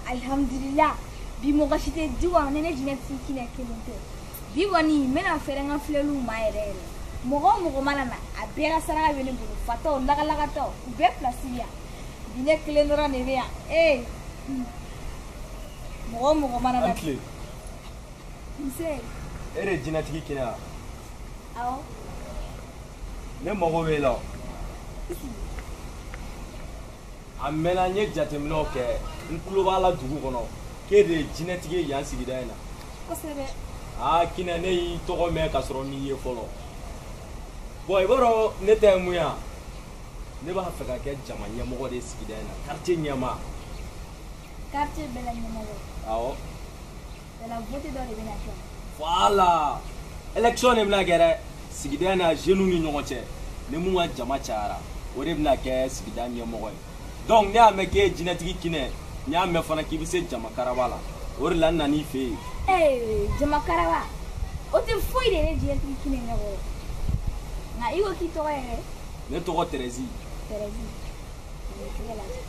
Alhamdulillah. Bi mɔgɔ si tɛ di wa ne ne jinɛtigi kinɛ kelen tɛ. Bi kɔni n bɛna fɛrɛ n ka filɛliw ma yɛrɛ yɛrɛ. Mɔgɔ o mɔgɔ mana na a bɛɛ ka saraka bɛ ne bolo, fatɔw lagalakatɔw u bɛɛ pilasi bɛ yan. Bi ne kelen dɔrɔn de bɛ yan. Ee mɔgɔ o mɔgɔ mana na. An tile. Nse. E de ye jinɛtigi kinɛ wa? Awɔ. Ne mago b'e la. A mɛnna n ye jateminɛw kɛ, n tulo b'a la dugu kɔnɔ k'e de ye jinɛtigi ye yan sigida in na. Kosɛbɛ. Aa kinɛ, ne y'i tɔgɔ mɛn ka sɔrɔ n m'i ye fɔlɔ. Bon, i b'a dɔn ne ta ye mun ye wa? Ne b'a fɛ ka kɛ jama ɲɛmɔgɔ de ye sigida in na, quartier ɲɛmaa. Quartier bɛɛ la ɲɛmɔgɔ. Awɔ. Yala vote dɔ de bɛna kɛ. Voilà, élection de bɛna kɛ dɛ sigida in na, jeunes ni ɲɔgɔn cɛ. Ni mun ka jama cayara, o de bɛna kɛ sigida ɲɛmɔgɔ ye. Donc ne y'a mɛn k'e ye jinɛtigi kinɛ, n y'a mɛn fana k'i bɛ se jama karaba la, o de la n nan'i fɛ yen. Ee jama karaba, o tɛ foyi de ne jinɛtigi kinɛ ɲɛkɔrɔ. Nka i ko k'i tɔgɔ yɛrɛ? Ne tɔgɔ Tɛrɛzi. Tɛrɛzi, o tɛgɛ lajɛ.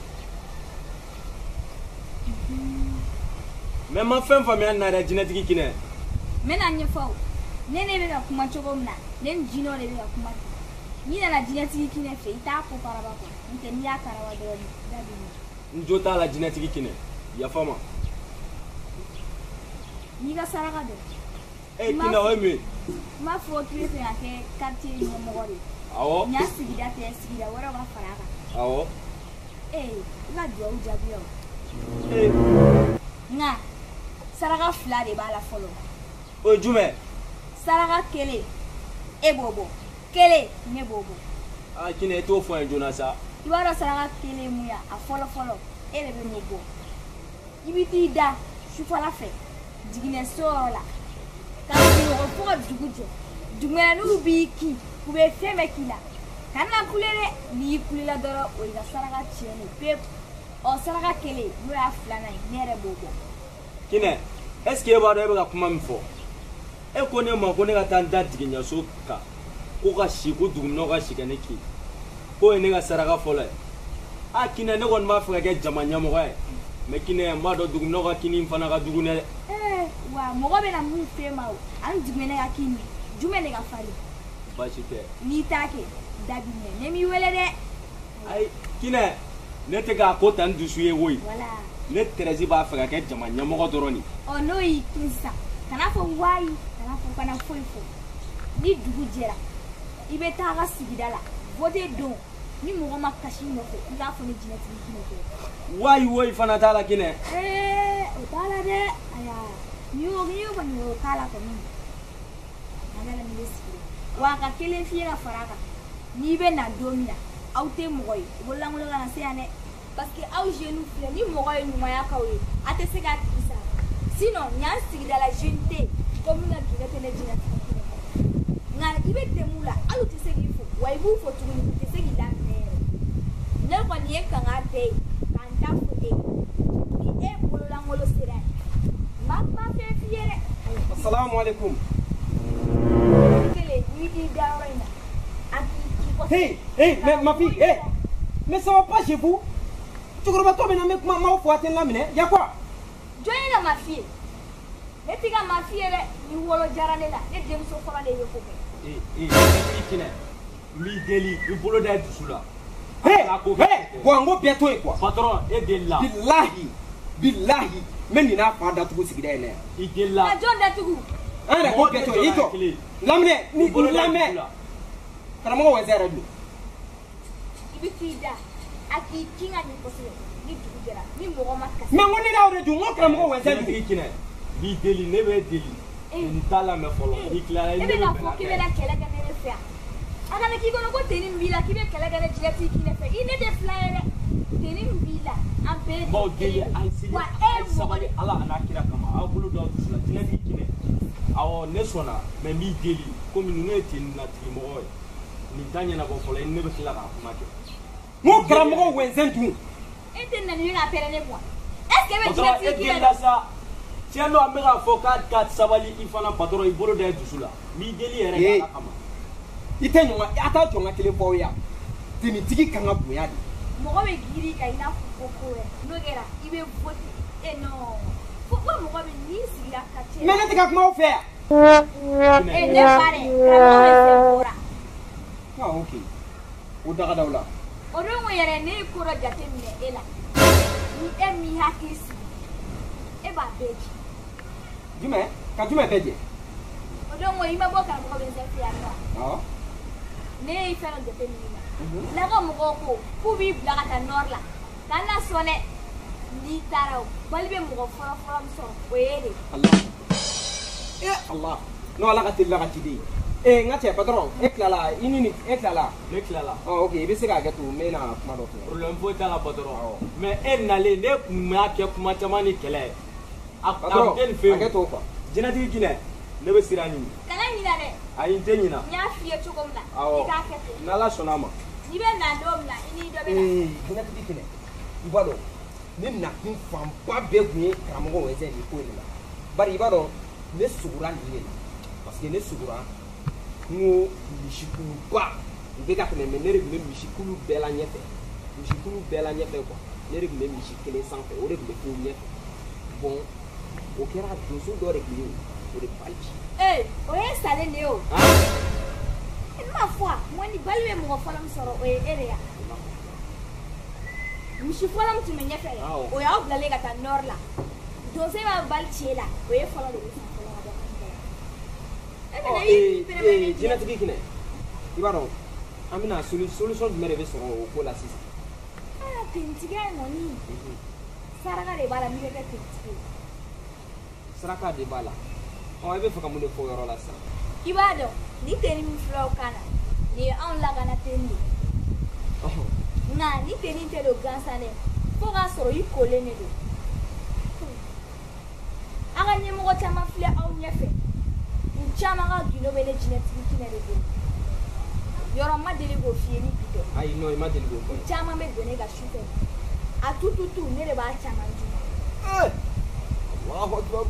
Mais n ma fɛn faamuya nin na dɛ, jinɛtigi kinɛ. N bɛna ɲɛfɔ o. Ne bɛ ka kuma cogo min na, ne ni jinɛw de bɛ ka kuma ten. N'i nana jinɛtigi kinɛ fɛ, i t'a ko karaba kuwa. N'o tɛ n'i y'a karaba dɔrɔn, da b'i minɛ. N jo t'a la jinɛtigi kinɛ, yafa ma. N'i ka saraka dɔn. E kinɛ, o ye mun ye? N b'a fɔ k'i bɛ fɛ ka kɛ quartier ɲɛmɔgɔ de ye. Awɔ. Nin y'a sigida tɛ, sigida wɛrɛw ka fara a kan. Awɔ. Ee i ka duwawu jaabi o. Ee. Nka saraka fila de b'a la fɔlɔ. O ye jumɛn? Saraka kelen e b'o bɔ, kelen ne b'o bɔ. Aa kinɛ, i t'o fɔ n ye joona sa. I b'a dɔn saraka kelen ye mun ye? A fɔlɔ fɔlɔ e de bɛ n'o bɔ. I bɛ t'i da sufɛla fɛ jiginɛso yɔrɔ la ka sunɔgɔ fo ka dugu jɛ. Dugumɛnɛninw b'i kin, u bɛ fɛn bɛɛ k'i la. Kana kule dɛ, n'i kulela dɔrɔn o y'i ka saraka tiɲɛnen pewu. Ɔ saraka kelen n'o y'a filanan ye, ne yɛrɛ b'o bɔ. Kinɛ, est ce que e b'a dɔn e bɛ ka kuma min fɔ? E ko ne ma ko ne ka taa n da jiginɛso kan ko ka si, ko duguminɛw ka si ka ne kin, k'o ye ne ka saraka fɔlɔ ye. A kinɛ, ne kɔni b'a fɛ ka kɛ jama ɲɛmɔgɔ ye, mais kinɛ, n b'a dɔn duguminɛw ka kinni fana ka jugu dɛ. Ee wa mɔgɔ bɛna mun f'e ma o, ani dugumɛnɛ ka kinni, jumɛn de ka farin? Baasi tɛ. N'i t'a kɛ, da b'i minɛ, ne m'i wele dɛ. Ayi kinɛ, ne tɛ k'a ko ta n dusu ye koyi. Voilà. Ne Tɛrɛzi b'a fɛ ka kɛ jama ɲɛmɔgɔ dɔrɔn de. Ɔ n'o y'i kin sisan, kana fɔ wayi, kana fɔ, kana foyi fɔ. Ni dugu jɛra, i bɛ taa a ka sigida la, vote don, ni mɔgɔ ma kasi i nɔfɛ, i k'a fɔ ne jinɛtigi kinɛ tɛ. Wayi woyi fana t'a la kinɛ. Ee o t'a la dɛ, ayiwa n'i y'o kɔni o k'a la kɔni, a nana n'i bɛ sigi la. Wa a ka kelen f'i ye ka fara a kan, n'i bɛ na don min na, aw tɛ mɔgɔ ye, u bololankolon kana se yan dɛ. Parce que aw jeunes filɛ, ni mɔgɔ ye ɲumanya k'aw ye, a tɛ se k'a tigi sara. Sinon ɲan sigida la jeune tɛ yen ko min ka gɛlɛn tɛ ne jinɛtigi kinɛ kɔ. Nka i bɛ tɛmɛ u la, hali u tɛ se k'i fo, wa i b'u fo tuguni, u tɛ se k'i laminɛ yɛrɛ. Ne kɔni ye kanga bɛɛ ye k'an ta fo e ye. Ni e bololankolon sera yan, n ma kuma fɛn f'i ye dɛ. Assalamu alaikum. Kelen, n'i t'i da yɔrɔ in na, a k'i k'i kɔfɛ. Hey, hey, mais ma fille, hey, mais ça va pas chez vous? Cɛkɔrɔba tɔ bɛ na n bɛ kuma m'aw fɔ a tɛ n laminɛ, y'a quoi? Jɔn ye ka ma f'i ye? Ne t'i ka ma f'i ye dɛ, ni wolo diyara ne la, ne denmuso fɔlɔ de bɛ ko kɛ. Ee ee, jinɛtigi kinɛ, n b'i deli, i bolo da i dusu la. Hey, hey, bon n ko bɛɛ to yen quoi. Patron, e delila. Bilahi, bilahi, n bɛ nin n'a fa datugu sigida in na yan. I delila. Ka jɔn datugu? An yɛrɛ ko bɛɛ to yen, i jɔ. Laminɛ, ni lamɛn. Karamɔgɔ wɛsɛ yɛrɛ don. I bɛ t'i da, a k'i kin ka ɲɛ kosɛbɛ, ni dugu jɛra, ni mɔgɔ ma kasi. Mais n ko ne d'aw de dun, n ko karamɔgɔ wɛsɛ dun. Jinɛtigi kinɛ, n b'i deli, ne b'e deli. Nin t'a lamɛn fɔlɔ, n'i tilara i E ne bɛ bɛ k'a bɛn fɔ n'a k'i ta ye. bɛna kɛlɛ kɛ ne de fɛ yan. A kana k'i kɔnɔ ko tenue min b'i la k'i bɛ kɛlɛ kɛ ne jinɛtigi kinɛ fɛ. I ne tɛ fila ye dɛ. Tenue min b'i la, an bɛɛ ye N b'aw deli, kelen ye. a ye seli, Wa a e ye mɔgɔ sabali Ala a n'a kira kama, aw bolo d'aw dusu la, jinɛtigi kinɛ. Awɔ, ne sɔnna, mais n b'i deli, komi ninnu ye tenue natigi mɔgɔ ye. Nin ta ɲɛnabɔ fɔlɔ, i ni ne bɛ tila k'a kuma kɛ. N ko karamɔgɔ wɛnsɛn dun. E tɛ na ni ka pɛrɛn ne kun wa? Est ce que e bɛ Patron, e jinɛtigi kinɛ delila sa. Tiɲɛ don, an bɛ k'a fɔ k'a ka sabali, i fana patron, i bolo da i dusu la. N b'i deli yɛrɛ de Ala kama. I tɛ ɲɔgɔn, a t'a jɔn ka kelen fɔ aw ye yan. Tenitigi kan ka bonya de. Mɔgɔ bɛ girin i kan i n'a fɔ ko ko wɛrɛ. N'o kɛra, i bɛ vote. Eh non. Fo ko mɔgɔ bɛ n'i sigira quartier. Mais ne tɛ ka kuma aw fɛ yan. Eh ne fa dɛ, karamɔgɔ bɛ fɛn bɔra. Ah ok. O daga daw la. O don yɛrɛ ne ye ko dɔ jate minɛ e la. Ni e m'i hakili sigi, e b'a bɛɛ jɛ. Jumɛn? Ka jumɛn bɛɛ jɛ? O don i ma bɔ karamɔgɔ bɛ fɛ yan nɔ. Awɔ. Ne ye fɛn dɔ jate minɛ i la. Laka mɔgɔw ko k'u b'i bila ka taa nord la. K'an na sɔn dɛ. N'i taara o, bali bɛ mɔgɔ fɔlɔ fɔlɔ min sɔrɔ o ye e de ye. Allah. Eh Allah. Non Ala ka teli la ka ci de. Eh n ka cɛ patron, e tilala i ni nin e tilala. Ne tilala. Ɔ ok i bɛ se k'a kɛ to n bɛ na kuma dɔ f'i ɲɛna. Problème foyi t'a la patron. Mais e nalen ne kun y'a kɛ kuma caman ni kɛlɛ ye. A patron tɛ nin fɛ yen. Hakɛ to quoi. Jinɛtigi Kinɛ, ne bɛ sira ɲini. Kana ɲinɛ dɛ. Ayi n tɛ ɲinɛ. N y'a f'i ye cogo min na. Awɔ. I k'a kɛ ten. N'Ala sɔnna a ma. N'i bɛ na don min na i ni dɔ bɛ na. Ee jinɛtigi Kinɛ, i b'a dɔn ne nakun fanba bɛɛ kun ye karamɔgɔ Wɛzɛn nin ko in de la. Bari i b'a dɔn ne sugora nin de la. Parce que ne sugora n ko misikuluba u bɛ ka tɛmɛ mais ne de tun bɛ misikulu bɛɛ la ɲɛfɛ. Misikulu bɛɛ la ɲɛfɛ quoi. Ne de tun bɛ misi kelen sanfɛ o de tun bɛ fo ɲɛfɛ. Bon o kɛra donso dɔ de tun ye o de bali ci. Ee o ye salen de ye o. Han? Ne m'a fɔ a, n ko ni bali bɛ mɔgɔ fɔlɔ min sɔrɔ o ye e de ye. Misi fɔlɔ min tun bɛ ɲɛfɛ dɛ, o y'aw bilalen ka taa nord la. Donso b'a bali ci e la, o ye fɔlɔ de bɛ san fɔlɔ ka bɔ kan kɔrɔ. E bɛna i pɛrɛn-pɛrɛn ne Jinɛtigi Kinɛ, i b'a dɔn an bɛna solution jumɛn de bɛ sɔrɔ o ko la sisan? Aa tentigiya in kɔni, saraka de b'a la n'i bɛ kɛ tentigi ye. Saraka de b'a la. Ɔ i bɛ fɛ ka mun de fɔ o yɔrɔ la sisan? I b'a dɔn ni tenni min filɛ o kan na, nin ye anw lakana tenni de ye. Nka ni tenni tɛ don gansan dɛ, fo k'a sɔrɔ i kolen de don. Aw ka ɲɛmɔgɔ caman filɛ aw ɲɛfɛ, u caman ka gindo bɛ ne jinɛtigi Kinɛ de bolo. Yɔrɔ ma deli k'o f'i ye ni bi tɛ. Ayi non i ma deli k'o fɔ. U caman bɛ don ne ka su fɛ. A tututu ne de b'a caman d'u ma. Allahu akbar.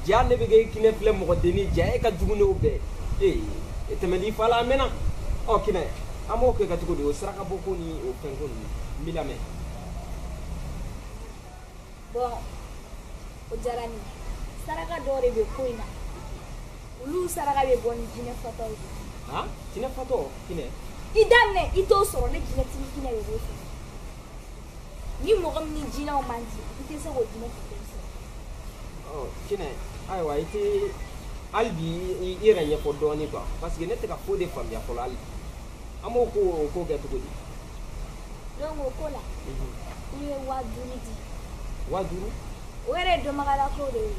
Ja ne bɛ kɛ Kinɛ filɛ mɔgɔ denni ja e ka jugu n'o bɛɛ. Ee e tɛmɛn'i fa la a mɛnna. Ɔ Kinɛ an b'o kɛ ka cogo di o saraka bɔ ko ni o fɛn ko ninnu n b'i lamɛn. Bon o diyara n ye. Saraka dɔw de bɛ ko in na. Olu saraka bɛ bɔ ni jinɛ fatɔw ye. Han jinɛ fatɔ Kinɛ? I daminɛ i t'o sɔrɔ ne jinɛtigi Kinɛ de b'o sɔrɔ. Ni mɔgɔ min ni jinɛw man di i tɛ se k'o jinɛ fatɔ sɔrɔ. Ɔ Kinɛ ayiwa i tɛ hali bi i yɛrɛ ɲɛfɔ dɔɔnin quoi parce que ne tɛ ka foyi de faamuya fɔlɔ hali bi. An b'o ko o ko kɛ cogo di? Donc o ko la i ye 5000 di. 5000? O yɛrɛ ye dɔnbagalako de ye.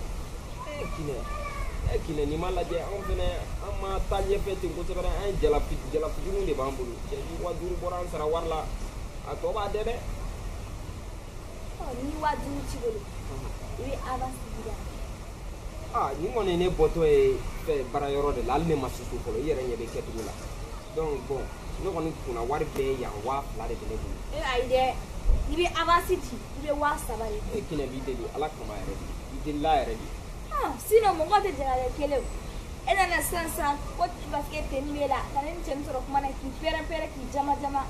Eh Kinɛ, eh Kinɛ n'i m'a lajɛ anw fɛnɛ an ma taa ɲɛfɛ ten kosɛbɛ dɛ, an ye jala fitininw de b'an bolo. Cɛ ni 5000 bɔra an sara wari la a tɔ b'a dɛ dɛ. Ɔ ni 5000 t'i bolo i bɛ avance di yan. Ah nin kɔni ye ne bɔtɔ ye fɛ baarayɔrɔ de la hali ne ma se so fɔlɔ i yɛrɛ ɲɛ bɛ kɛcogo la. Donc bon ne kɔni kunna wari bɛɛ ye yan 2000 de bɛ ne bolo. E ayi dɛ n'i bɛ avance di i bɛ 3000 de di. E Kinɛ b'i deli Ala kama yɛrɛ de i delila yɛrɛ de. Ah sinon mɔgɔ tɛ jɛn ka kɛ kelen o. E nana sisan sisan ko parce que tenni b'e la ka ne ni cɛnin sɔrɔ kuma na k'i pɛrɛn pɛrɛn k'i jama jama.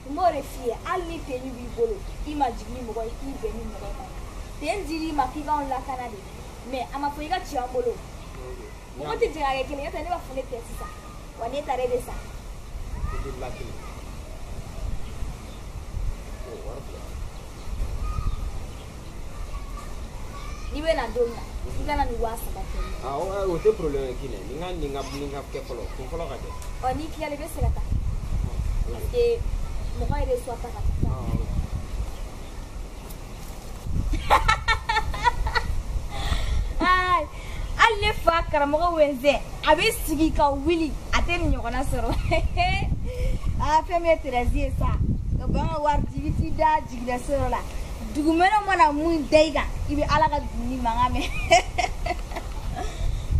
N b'o de f'i ye hali ni tenni b'i bolo i ma jigin ni mɔgɔ ye k'i bɛn ni mɔgɔ ye ma. Ten dir'i ma k'i k'anw lakana de mais a ma fɔ i ka ci an bolo. Mɔgɔ tɛ jɛn ka kɛ kelen ye n'o tɛ ne b'a fɔ ne tɛ sisan wa ne taara e bɛ sa. I delila Kinɛ. O wari filɛ. N'i bɛ na don min na i ka na ni 3000 kɛ. Ah o tɛ problème ye Kinɛ nin ka kɛ fɔlɔ kun fɔlɔ ka kɛ. Ɔ n'i tilala i bɛ se ka taa. Parce que mɔgɔ yɛrɛ soit ta ka taa. Ai hali ne fa karamɔgɔ Wɛnzɛn a bɛ sigi ka wuli a tɛ nin ɲɔgɔnna sɔrɔ. Aa fɛn min ye Tɛrɛzi ye sa ka ban ka wari di i bɛ t'i da jiginɛso dɔ la dugumɛnɛ mana mun da i kan i bɛ Ala ka dumuni mankan mɛn.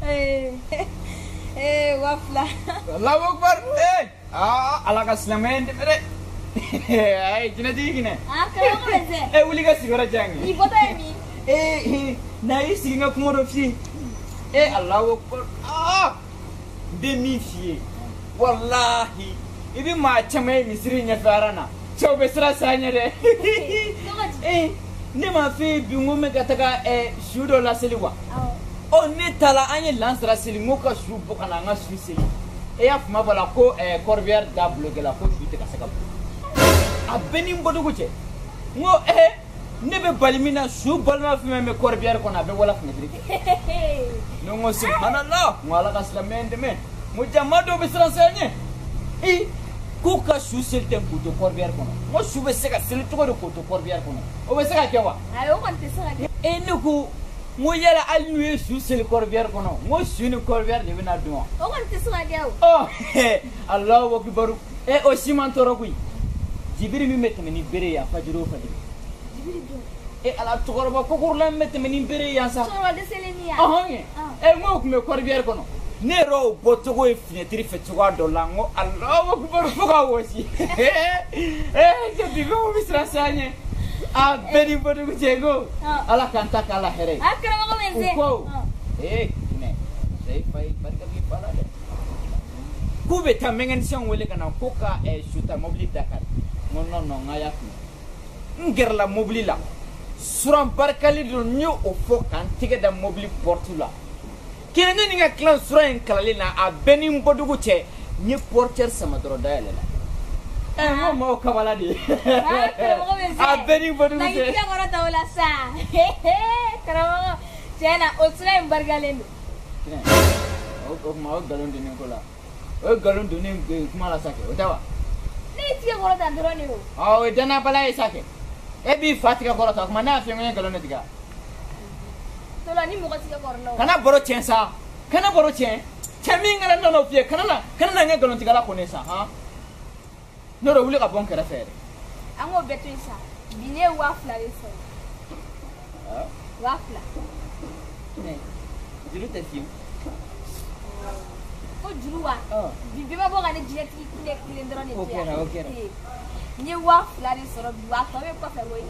Ee 2000. Allahu akbar. Eh aa Ala ka silamɛya in dɛmɛ dɛ. Ayi jinɛtigi Kinɛ. Aa karamɔgɔ Wɛnzɛn. E wuli ka sigiyɔrɔ diya n ye. Nin bɔtɔ ye min? Ee na y'i sigi n ka kuma dɔ f'i ye. Eh Allahu akbar. Aa n bɛ min f'i ye walahi i bɛ maa caman ye misiri ɲɛfɛ aran na cɛw bɛ siran sa ɲɛ dɛ. Cogo di? Ee Ne m'a f'e bi n ko n bɛ ka taga su dɔ laseli wa? Ɔ ne taara an ye lansara seli n ko ka su bɔ ka na an ka su seli. E y'a faamuya b'a la ko corbillard da bloqué la ko su tɛ ka se ka bɔ. A bɛɛ ni n bɔcogo cɛ. N ko ne bɛ bali min na su balima fɛn fɛn bɛ corbillard kɔnɔ a bɛ wala fenêtre fɛ. Ne ko subhanallah n ko Ala ka silamɛya in dɛmɛ. N ko jama dɔw bɛ siran saya ɲɛ. Ee k'u ka su seli tɛ k'u to corbillard kɔnɔ. N ko su bɛ se ka seli cogo di k'u to corbillard kɔnɔ? O bɛ se ka kɛ wa? Ayi o kɔni tɛ se ka kɛ. E ne ko n ko yala hali n'u ye su seli corbillard kɔnɔ n ko su ni corbillard de bɛna dun wa? O kɔni tɛ se ka kɛ o. Ɔ Alahu akibaru o si man tɔɔrɔ koyi. Jibiri min bɛ tɛmɛ ni bere ye a fajiri o fajiri. Jibiri jɔn? E Ala cɛkɔrɔba kokurula min bɛ tɛmɛ ni bere ye yan sa. Cɛkɔrɔba dɛsɛlen ni yan. Ɔhɔn kɛ. N ko o tun bɛ corbillard kɔnɔ. Ne yɛrɛ y'o bɔcogo ye fenêtre fɛ cogoya dɔ la n ko Alahu akibaru fo ka wɔsi. Cɛ bi fɛnw bɛ siran saya ɲɛ. A bɛɛ ni bɔcogo cɛ ko Ala k'an ta k'a la hɛrɛ ye. A karamɔgɔ bɛ n se. U ko mɛ sayi fa ye barika b'i fa la dɛ. K'u bɛ taa mécanicien wele ka na ko ka suta mobili dakari. N ko non non n k'a y'a kun. N gɛrɛla mobili la. Suran barikali don n ye o fɔ ka n tɛgɛ da mobili porte la. Kene ne ni n ka kilan suran in kalalen na a bɛɛ ni n bɔdugu cɛ n ye portière sama dɔrɔn dayɛlɛ la. N ko maaw kabala de ye. A bɛɛ ni n bɔdugu cɛ. Na k'i tɛgɛ kɔrɔta o la sa. Karamɔgɔ tiɲɛ na o sira in barikalen don. O tuma o ye nkalon donnen ko la. O ye nkalon donnen kuma la sa kɛ o tɛ wa? Ne y'i tigɛ kɔrɔta dɔrɔn de o. Ɔ o ye danayabaliya ye sa kɛ. E b'i fa tigɛ kɔrɔta o tuma ne y'a f'i ye ko n ye nkalon de tigɛ. Tola ni mɔgɔ tigɛ kɔrɔla o. Kana baro tiɲɛ sa. Kana baro tiɲɛ. Cɛ min kana nana o f'i ye kana na n kɛ nkalontigɛla ko ne sa han. N'o de wuli ka bɔ n kɛrɛfɛ yɛrɛ. An k'o bɛɛ to yen sa. Bi ne ye 2000 de sɔrɔ. 2000. Mais juru tɛ fiyewu. Ko juru wa? Bi bɛɛ ma bɔ ka ne jinɛtigi kelen kelen dɔrɔn de to yan. O kɛra o kɛra. N ye 2000 de sɔrɔ bi wa tɔ bɛ kɔfɛ koyi.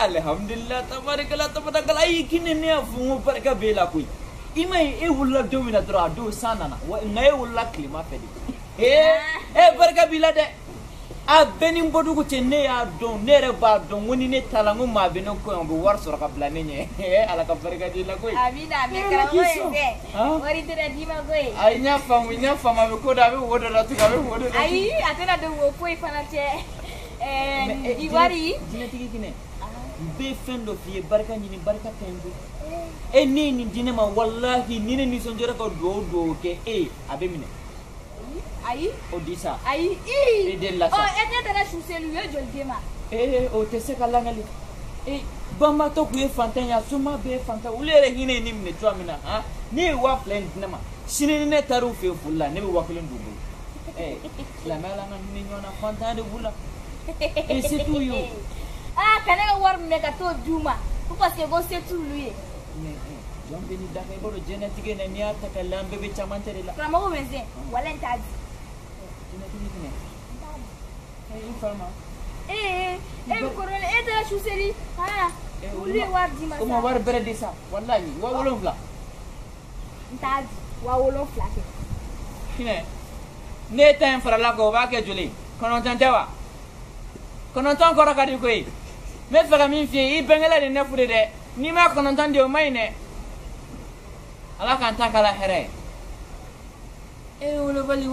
Alihamudulila tabarikala tabarakala ayi k'i ne y'a fɔ n ko barika b'e la koyi. I ma ye e wulila don min na dɔrɔn a don san nana wa nka e wulila tilema fɛ de. Barika b'i la dɛ. A bɛɛ ni n bɔdugu cɛ ne y'a dɔn ne yɛrɛ b'a dɔn ko ni ne taara n ko maa bɛ ne kɔ yan o bɛ wari sɔrɔ ka bila ne ɲɛ. Ala ka barika di la koyi. Amina mɛ karamɔgɔ ye fɛn wari tɛna d'i ma koyi. Ayi n y'a faamu n y'a faamu a bɛ ko dɔ a bɛ wo dɔ datugu a bɛ wo dɔ datugu. Ayi a tɛna don wo foyi fana cɛ. I wari. Jinɛtigi kinɛ n bɛ fɛn dɔ f'i ye barika ɲini barika ka ɲi koyi. E ne ye nin di ne ma walahi ni ne nisɔndiyara ka duwawu kɛ e a bɛ minɛ. Ayi. O di sa. Ayi. E delila sa. Ɔ e tɛ taara su seli u ye joli d'e ma? O tɛ se ka langali. Banbaatɔ kun ye fantan ye a soma bɛɛ ye fantan olu yɛrɛ hinɛ ye ne minɛ cogoya min na han ne ye 2000 in di ne ma sini ni ne taara u fɛ yen foli la ne bɛ 1000 d'u bolo. Silamɛya la an ka hinɛ ɲɔgɔn na fantanya de b'u la. Se t'u ye o. Aa ka ne ka wari minɛ ka t'o d'u ma ko parce que ko se t'olu ye. Jɔn bɛ ni da kan i b'a dɔn diɲɛlatigɛ in na n'i y'a ta k'a lajɛ an bɛɛ bɛ camancɛ de la. Karamɔgɔ bɛ n sɛn walayi n t'a di. Jinɛtigi kinɛ. I fa ma. E bɛ kɔrɔlen e taara su seli han olu ye wari d'i ma sa. O ma wari bɛrɛ di sa walayi 7000. N t'a di 7000 kɛ. Kinɛ ne ta in farala kan o b'a kɛ joli 9 tɛ wa? 9 kɔrɔ ka di koyi. N bɛ fɛ ka min f'i ye i bɛnkɛla de ye ne furu dɛ n'i ma 9 di o ma ɲi dɛ. Ala k'an ta k'a la hɛrɛ ye. E wolobali.